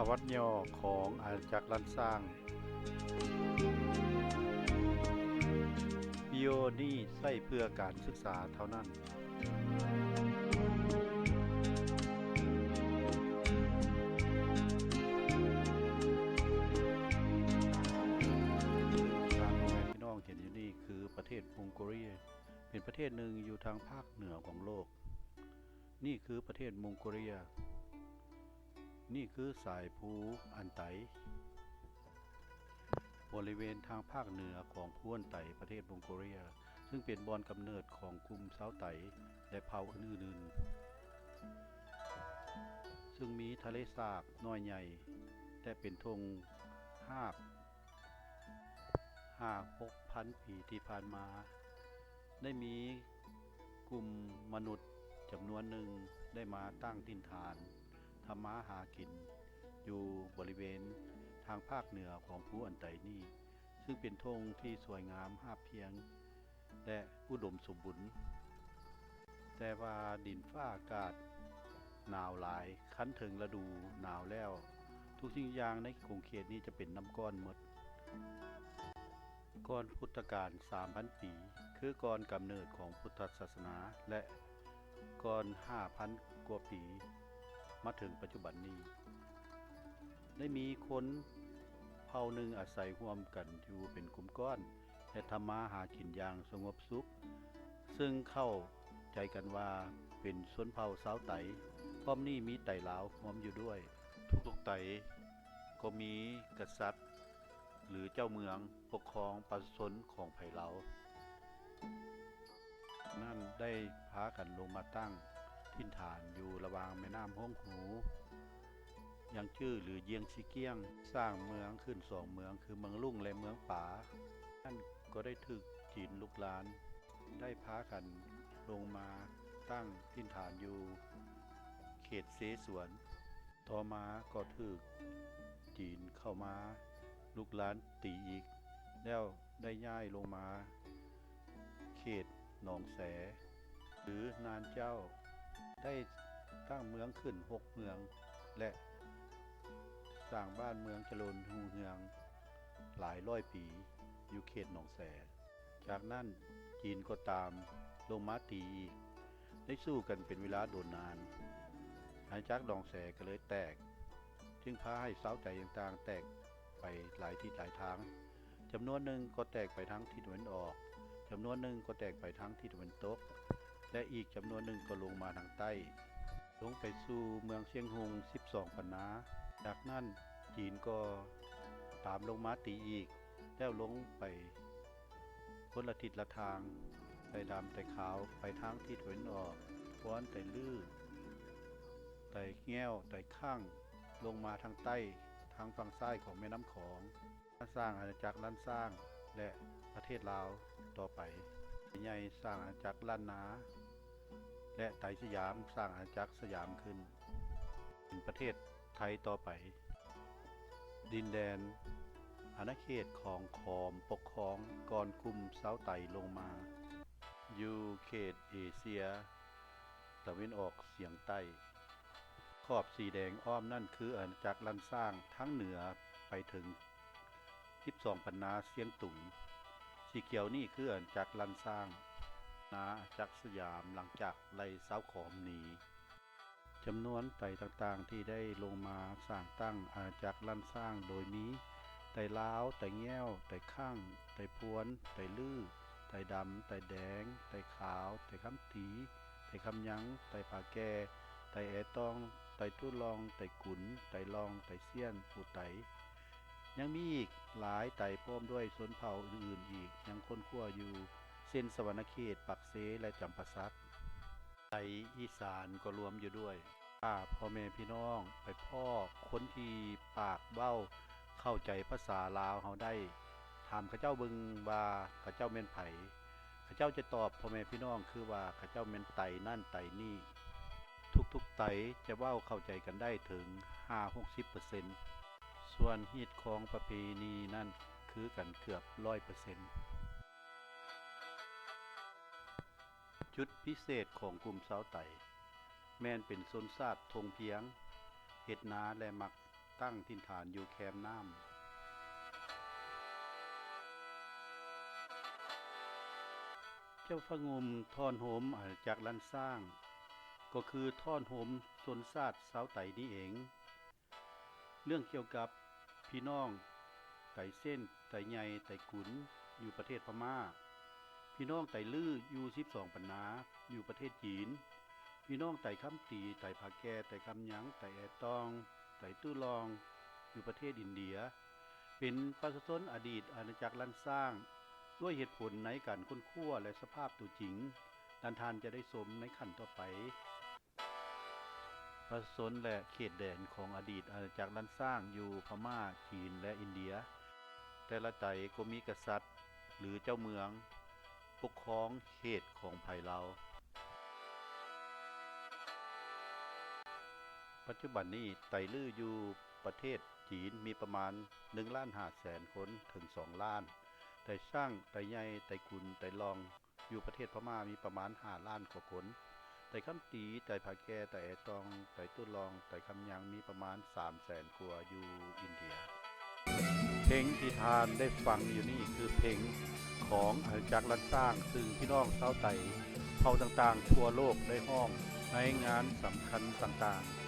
ປະຫວັດຫຍໍ້ຂອງອານາຈັກລ້ານຊ້າງ. ວິດີໂອນີ້ໃຊ້ເພື່ອການສຶກສາເທົ່ານັ້ນ. ທີ່ນ້ອງເຫັນຢູ່ນີ້ຄືປະເທດມົງໂກເລຍ ເປັນປະເທດໜຶ່ງຢູ່ທາງພາກເໜືອຂອງໂລກ. ນີ້ຄືປະເທດມົງໂກເລຍ. ນີ້ຄືສາຍພູອັນໄຕ. ບໍລິເວນທາງພາກເໜືອຂອງພູອັນໄຕ ປະເທດມົງໂກເລຍ ຊຶ່ງເປັນບ່ອນກຳເນີດຂອງກຸ່ມຊາວໄຕ ແລະ ເຜົ່າອື່ນໆ ຊຶ່ງມີທະເລສາບນ້ອຍໃຫຍ່ ແລະ ເປັນທົ່ງຮາກ. ຫ້າຫົກພັນປີທີ່ຜ່ານມາ ໄດ້ມີກຸ່ມມະນຸດຈຳນວນໜຶ່ງໄດ້ມາຕັ້ງຖິ່ນຖານທຳມາຫາກິນຢູ່ບໍລິເວນທາງພາກເໜືອຂອງພູອັນໄຕນີ້ ຊຶ່ງເປັນທົ່ງທີ່ສວຍງາມຮາບພຽງ ແລະ ອຸດົມສົມບູນ. ແຕ່ວ່າດິນຟ້າອາກາດໜາວຫຼາຍ, ຄັນເຖິງລະດູໜາວແລ້ວ ທຸກສິ່ງຢ່າງໃນຂົງເຂດນີ້ຈະເປັນນ້ຳກ້ອນໝົດ. ກ່ອນພຸດທະການສາມພັນປີ ຄືກ່ອນກຳເນີດຂອງພຸດທະສາສະໜາ ແລະ ກ່ອນຫ້າພັນກວ່າປີ ມາເຖິງປັດຈຸບັນນີ້ ໄດ້ມີຄົນເຜົ່າໜຶ່ງອາໄສຮ່ວມກັນຢູ່ເປັນກຸ່ມກ້ອນ ແລະ ທຳມາຫາກິນຢ່າງສະຫງົບສຸກ, ຊຶ່ງເຂົ້າໃຈກັນວ່າເປັນຊົນເຜົ່າຊາວໄຕ, ພ້ອມນີ້ມີໄຕລາວຮ່ວມຢູ່ດ້ວຍ. ທຸກໆໄຕກໍມີກະສັດ ຫຼື ເຈົ້າເມືອງປົກຄອງປະຊາຊົນຂອງໃຜລາວ. ນັ້ນໄດ້ພາກັນລົງມາຕັ້ງຖິ່ນຖານຢູ່ລະຫວ່າງແມ່ນ້ຳຫົງຫູ ຢາງຈື່ ຫຼື ຢຽງຊີກຽງ, ສ້າງເມືອງຂຶ້ນສອງເມືອງ ຄືເມືອງລຸງ ແລະ ເມືອງປາ. ນັ້ນກໍໄດ້ຖືກຈີນລຸກລານ ໄດ້ພາກັນລົງມາຕັ້ງຖິ່ນຖານຢູ່ເຂດເຊສວນ. ຕໍ່ມາກໍຖືກຈີນເຂົ້າມາລຸກລານຕີອີກ ແລ້ວໄດ້ຍ້າຍລົງມາເຂດໜອງແສ ຫຼື ນານເຈົ້າ, ໄດ້ຕັ້ງເມືອງຂຶ້ນຫົກເມືອງ ແລະ ສ້າງບ້ານເມືອງຈະເລີນຮຸ່ງເຮືອງຫຼາຍຮ້ອຍປີຢູ່ເຂດໜອງແສ. ຈາກນັ້ນຈີນກໍຕາມລົງມາຕີອີກ, ໄດ້ສູ້ກັນເປັນເວລາດົນນານ, ອານາຈັກໜອງແສກໍເລີຍແຕກ, ຈຶ່ງພາໃຫ້ຊາວໄຕຕ່າງໆແຕກໄປຫຼາຍທິດຫຼາຍທາງ. ຈຳນວນໜຶ່ງກໍແຕກໄປທາງທິດຕາເວັນອອກ, ຈຳນວນໜຶ່ງກໍແຕກໄປທາງທິດຕາເວັນຕົກ ແລະ ອີກຈຳນວນໜຶ່ງກໍລົງມາທາງໃຕ້, ລົງໄປສູ່ເມືອງຊຽງຮຸ່ງສິບສອງປັນນາ. ຈາກນັ້ນຈີນກໍຕາມລົງມາຕີອີກ, ແລ້ວລົງໄປຄົນລະທິດລະທາງ, ໄຕດຳໄຕຂາວໄປທາງທິດຕາເວັນອອກ, ພວນ, ໄຕລື້, ໄຕແງ້ວ, ໄຕຂ້າງ ລົງມາທາງໃຕ້, ທາງຝັ່ງຊ້າຍຂອງແມ່ນ້ຳຂອງ, ມາສ້າງອານາຈັກລ້ານຊ້າງ ແລະ ປະເທດລາວຕໍ່ໄປ. ໃຫຍ່ສ້າງອານາຈັກລ້ານນາ ແລະ ໄຕສະຫຍາມສ້າງອານາຈັກສະຫຍາມຂຶ້ນ ເປັນປະເທດໄທຕໍ່ໄປ. ດິນແດນອານາເຂດຂອງຂອມປົກຄອງກ່ອນກຸ່ມຊາວໄຕລົງມາ ຢູ່ເຂດເອເຊຍຕາເວັນອອກສຽງໃຕ້. ຂອບສີແດງອ້ອມນັ້ນຄືອານາຈັກລ້ານຊ້າງທາງເໜືອໄປເຖິງສິບສອງປັນນາຊຽງຕຸງ, ສີຂຽວນີ້ຄືອານາຈັກລ້ານຊ້າງ, ນາອານາຈັກສະຫຍາມ ຫຼັງຈາກໄລ່ຊາວຂອມໜີ. ຈຳນວນໄຕຕ່າງໆທີ່ໄດ້ລົງມາສ້າງຕັ້ງອານາຈັກລ້ານຊ້າງ ໂດຍມີ ໄຕລາວ, ໄຕແງ້ວ, ໄຕຂ້າງ, ໄຕພວນ, ໄຕລື້, ໄຕດຳ, ໄຕແດງ, ໄຕຂາວ, ໄຕຄຳຕີ, ໄຕຄຳຍັງ, ໄຕຜາແກ່, ໄຕແອຕອງ, ໄຕຕຸລອງ, ໄຕກຸນ, ໄຕລອງ, ໄຕຊຽນ, ປູໄຕ. ຍັງມີອີກຫຼາຍໄຕ ພ້ອມດ້ວຍຊົນເຜົ່າອື່ນໆອີກ ຍັງຄົ້ນຄວ້າຢູ່ ເຊັ່ນ ສະຫວັນນະເຂດ, ປາກເຊ ແລະ ຈຳປາສັກ. ໄຕອີສານກໍລວມຢູ່ດ້ວຍ. ຖ້າພໍ່ແມ່ພີ່ນ້ອງໄປພໍ້ຄົນທີ່ປາກເວົ້າເຂົ້າໃຈພາສາລາວເຮົາໄດ້, ຖາມເຂົາເຈົ້າເບິ່ງວ່າເຂົາເຈົ້າແມ່ນໃຜ, ເຂົາເຈົ້າຈະຕອບພໍ່ແມ່ພີ່ນ້ອງຄືວ່າເຂົາເຈົ້າແມ່ນໄຕນັ້ນໄຕນີ້. ທຸກໆໄຕຈະເວົ້າເຂົ້າໃຈກັນໄດ້ເຖິງຫ້າຫົກສິບເປີເຊັນ, ສ່ວນຮີດຄອງປະເພນີນັ້ນຄືກັນເກືອບຮ້ອຍເປີເຊັນ. ຈຸດພິເສດຂອງກຸ່ມຊາວໄຕ ແມ່ນເປັນຊົນຊາດທົ່ງພຽງ, ເຮັດນາ ແລະ ມັກ ຕັ້ງຖິ່ນຖານຢູ່ແຄມນ້ຳ. ເຈົ້າພະງຸ່ມທ່ອນໂຮມອານາຈັກລ້ານຊ້າງ ກໍຄືທ່ອນໂຮມຊົນຊາດຊາວໄຕນີ້ເອງ. ເລື່ອງກ່ຽວກັບພີ່ນ້ອງໄຕເສັ້ນ, ໄຕໃຫຍ່, ໄຕກຸນ ຢູ່ປະເທດພະມ້າ, ພີ່ນ້ອງໄຕລື້ຢູ່ສິບສອງປັນນາ ຢູ່ປະເທດຈີນ, ພີ່ນ້ອງໄຕຄຳຕີ, ໄຕຜາແກ່, ໄຕຄຳຍັງ, ໄຕແອຕອງ, ໄຕຕູ້ລອງ ຢູ່ປະເທດອິນເດຍ, ເປັນປະຊາຊົນອະດີດອານາຈັກລ້ານຊ້າງ. ດ້ວຍເຫດຜົນໃນການຄົ້ນຄວ້າ ແລະ ສະພາບຕົວຈິງ ທ່ານຈະໄດ້ຊົມໃນຂັ້ນຕໍ່ໄປ. ປະຊາຊົນ ແລະ ເຂດແດນຂອງອະດີດອານາຈັກລ້ານຊ້າງຢູ່ພະມ້າ, ຈີນ ແລະ ອິນເດຍ. ແຕ່ລະໄຕກໍມີກະສັດ ຫຼື ເຈົ້າເມືອງປົກຄອງເຂດຂອງໃຜລາວ. ປັດຈຸບັນນີ້ ໄຕລື້ຢູ່ປະເທດຈີນມີປະມານໜຶ່ງລ້ານຫ້າແສນຄົນເຖິງສອງລ້ານ, ໄຕຊ້າງ, ໄຕໃຫຍ່, ໄຕກຸນ, ໄຕລ່ອງ ຢູ່ປະເທດພະມ້າມີປະມານຫ້າລ້ານກວ່າຄົນ, ໄຕຄຳຕີ, ໄຕຜາແກ່, ໄຕແອຕອງ, ໄຕຕູ້ລອງ, ໄຕຄຳຍັງ ມີປະມານສາມແສນກວ່າຢູ່ອິນເດຍ. ເພງທີ່ທ່ານໄດ້ຟັງຢູ່ນີ້ຄືເພງຂອງອານາຈັກລ້ານຊ້າງ ຊຶ່ງພີ່ນ້ອງຊາວໄຕເຜົ່າຕ່າງໆທົ່ວໂລກໄດ້ຮ້ອງໃນງານສຳຄັນຕ່າງໆ.